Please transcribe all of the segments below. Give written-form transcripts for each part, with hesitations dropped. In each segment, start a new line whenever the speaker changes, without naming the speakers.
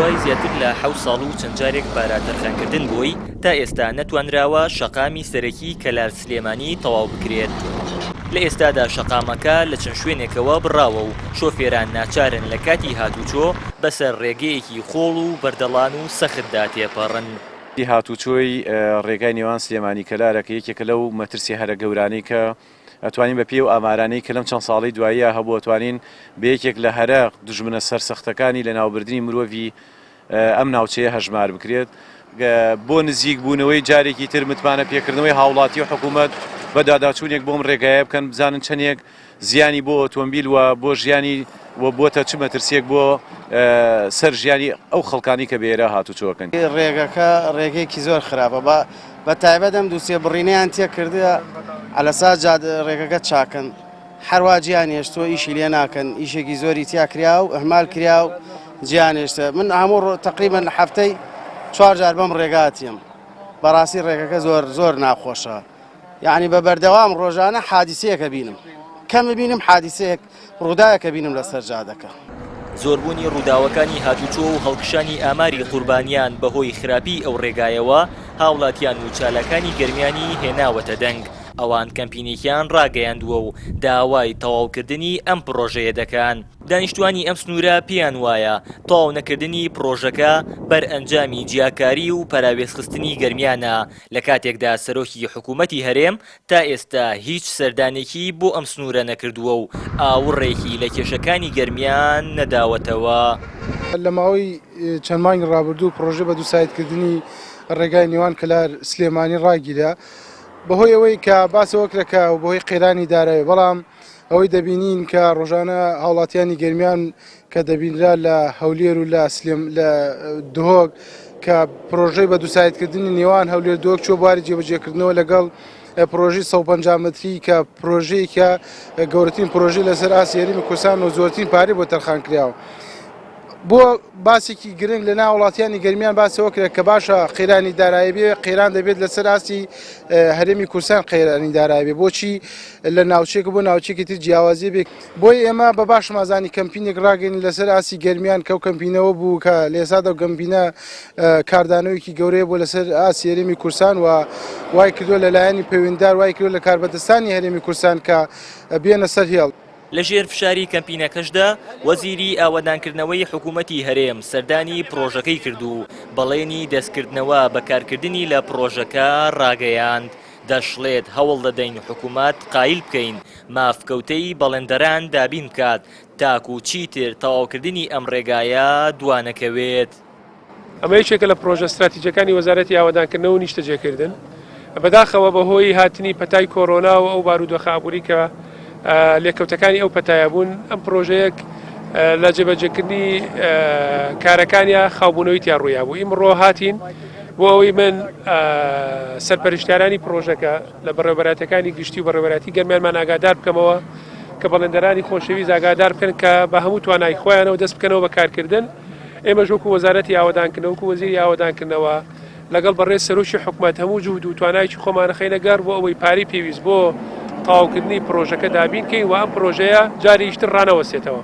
دوای زیاتر لە حەوت ساڵ و چەند جارێک پارە تەرخانکردن بۆی، تا ئێستا نەتوانراوە شەقامی سەرەکی کەلار سلێمانی تەواو بکرێت. لە ئێستادا شەقامەکە لە چەند شوێنێکەوە بڕاوە و شۆفێران ناچارن لە کاتی هاتوچۆ بەسەر ڕێگەیەکی خۆڵ و بەردەڵان و سەختدا تێپەڕن.
هاتوچۆی ڕێگای نێوان سلێمانی کەلارە کە یەکێکە لەو مەترسیە هەرە گەورانەی کە ئەتوانین بە پێی ئەو ئامارانەی کە لەم چەند ساڵەی دواییە هەبوو ئەتوانین بە یەکێک لە هەرە دوژمنە سەرسەختەکانی لەناوبردنی مرۆڤی ئەم ناوچەیە هەژمار بکرێت. بۆ نزیک بوونەوەی جارێکی تر متمانە پێکردنەوەی هاوڵاتی و حکوومەت بە داداچوونێک بۆم ڕێگایە بکەن بزانن چەندێک زیانی بۆ ئۆتۆمبیل و بۆ ژیانی و بۆتە چ مەترسیەک بۆ سەر ژیانی ئەو خەڵکانی کە بێرە هاتوچۆکەن.
ڕێگەکە ڕێگەیەکی زۆر خراپە بە بە تایبەت ئەم دووسێ بڕینەیان تێ کردە عەلەسا جاد ڕێگەکە چاکەن هەروا جیان هێشتووە ئیشی لێ ناکەن ئیشێکی زۆری تیا کرا و ئەهمال کرا و جیان هێشتە من هەموو تقریبا لە هەفتەی چوار جار بەم ڕێگاتیم بەڕاستی ڕێگەکە زۆر زۆر ناخۆشە یعنی بە بەردەوام ڕۆژانە حادیسەیەکە بینم کەم بینم حادیسەیەک ڕووداوێکە بینم لەسەر جادەکە.
زۆربوونی ڕووداوەکانی هاتوچۆ و هەڵکشانی ئاماری قوربانیان بەهۆی خراپیی ئەو ڕێگایەوە، هاوڵاتیان و چالاکانی گەرمیانی هێناوەتە دەنگ، ئەوان کەمپینێکیان ڕاگەیاندووە و داوای تەواوکردنی ئەم پڕۆژەیە دەکەن. دانیشتوانی ئەم سنوورە پێیان وایە، تەواو نەکردنی پڕۆژەکە بەرئەنجامی جیاکاری و پەراوێزخستنی گەرمیانە، لەکاتێکدا سەرۆکی حکوومەتی هەرێم تا ئێستا هیچ سەردانێکی بۆ ئەم سنوورە نەکردووە و ئاوڕێکی لە کێشەکانی گەرمیان نەداوەتەوە.
لە ماوەی چەند مانگی ڕابردوو پڕۆژەی بە دووسایدکردنی ڕێگای نێوان کەلار سلێمانی ڕاگیرا بەهۆی ئەوەی کە باس ئەوە کرا کە بەهۆی قەیرانی دارایی بەڵام ئەوەی دەبینین کە ڕۆژانە هاوڵاتیانی گەرمیان کە دەبینرا لە هەولێر و لە سلێم لە دهۆک کە پرۆژەی بە دووسایدکردنی نێوان هەولێر دهۆک چوە بواری جێبەجێکردنەوە لەگەڵ پرۆژەی 150 متری کە پرۆژەیەکە گەورەترین پرۆژەی لەسەر ئاستی هەرێمی کوردستان و زۆرترین پارەی بۆ تەرخان کراوە. بۆ باسێکی گرنگ لە ناو وڵاتیانی گەرمیان باسەوە کرا کە باشە قەیرانی دارایی بێ قەیران دەبێت لەسەر ئاستی هەرێمی کوردستان قەیرانی دارایی بێ بۆچی لە ناوچێک بۆ ناوچێکی تر جیاوازی بێ بۆی ئێمە بە باشمازانی کەمپینێک ڕاگەین لەسەر ئاستی گەرمیان کەو کەمپینەوە بوو کە لە ئێستادا گەمپینە کاردانەوەیەکی گەورەیە بۆ لەسەر ئاستی هەرێمی کوردستان و وای کردووە لە لایەنی پەیوەندیدار وای کردووە لە کاربەدەستانی هەرێمی کوردستان کە بێنە سەر هێڵ.
لەژێر فشاری کەمپینەکەشدا، وەزیری ئاوەدانکردنەوەی حکوومەتی هەرێم سەردانی پڕۆژەکەی کرد و بەڵێنی دەستکردنەوە بە کارکردنی لە پڕۆژەکە ڕاگەیاند. دەشڵێت، هەوڵدەدەین حکومەت قایل بکەین مافکەوتەی بەڵێندەران دابین بکات تاکو چیتر تەواوکردنی ئەم ڕێگایە دوانەکەوێت.
ئەمە یەکێکە لە پرۆژە ستراتیجەکانی وەزارەتی ئاوەدانکردنەوە و نیشتەجێکردن. بەداخەوە بەهۆی هاتنی پەتای کۆرۆنا و ئەو بارودۆخە ئابووری کە لێکەوتەکانی ئەو پەتایە بوون، ئەم پرۆژەیەک لە جێبەجێکردنی کارەکانیا خاوبوونەوەی تیا ڕوویابوو. ئیمڕۆ هاتین بۆ ئەوەی من سەرپەرشتیارانی پرۆژەکە لە بەڕێوەبەرایەتیەکانی گشتی و بەڕێوەبەرایەتی گەرمیانمان ئاگادار بکەمەوە کە بەڵێندەرانی خۆشەویست ئاگادار بکەن کە بە هەموو توانای خۆیانەوە دەست بکەنەوە بە کارکردن. ئێمەش وەکو وەزارەتی ئاوەدانکردنەوە وەکو وەزیری ئاوەدانکردنەوە لەگەڵ بەڕێز سەرۆکی حکومەت هەموو جوهد و توانایەکی خۆمان ئەخەینە گەڕ بۆ ئەوەی پارەی پێویست بۆ تەواوکردنی پرۆژەکە دابین کەین و ئەم پرۆژەیە جارێکی تر ڕانەوەستێتەوە.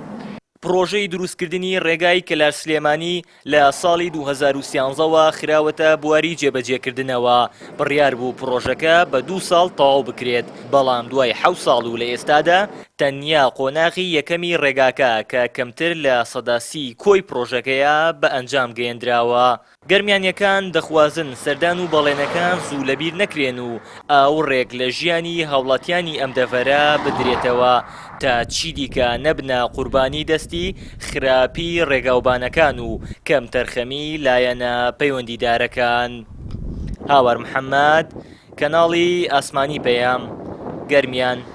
پڕۆژەی دروستکردنی ڕێگای کەلار-سلێمانی لە ساڵی 2013 وە خراوەتە بواری جێبەجێکردنەوە، بڕیار بوو پڕۆژەکە بە دوو ساڵ تەواو بکرێت، بەڵام دوای حەوت ساڵ و لە ئێستادا تەنیا قۆناغی یەکەمی ڕێگاکە کە کەمتر لە 30% کۆی پڕۆژەکەیە بە ئەنجام گەیەندراوە. گەرمیانییەکان دەخوازن سەردان و بەڵێنەکان زوو لەبیر نەکرێن و ئاوڕێک لە ژیانی هاوڵاتیانی ئەم دەڤەرە بدرێتەوە تا چیدیکە نەبنە قوربانی دەستی خراپی ڕێگاوبانەکان و کەمتەرخەمی لایەنە پەیوەندیدارەکان. هاوار محەمەد، کەناڵی ئاسمانی پەیام، گەرمیان.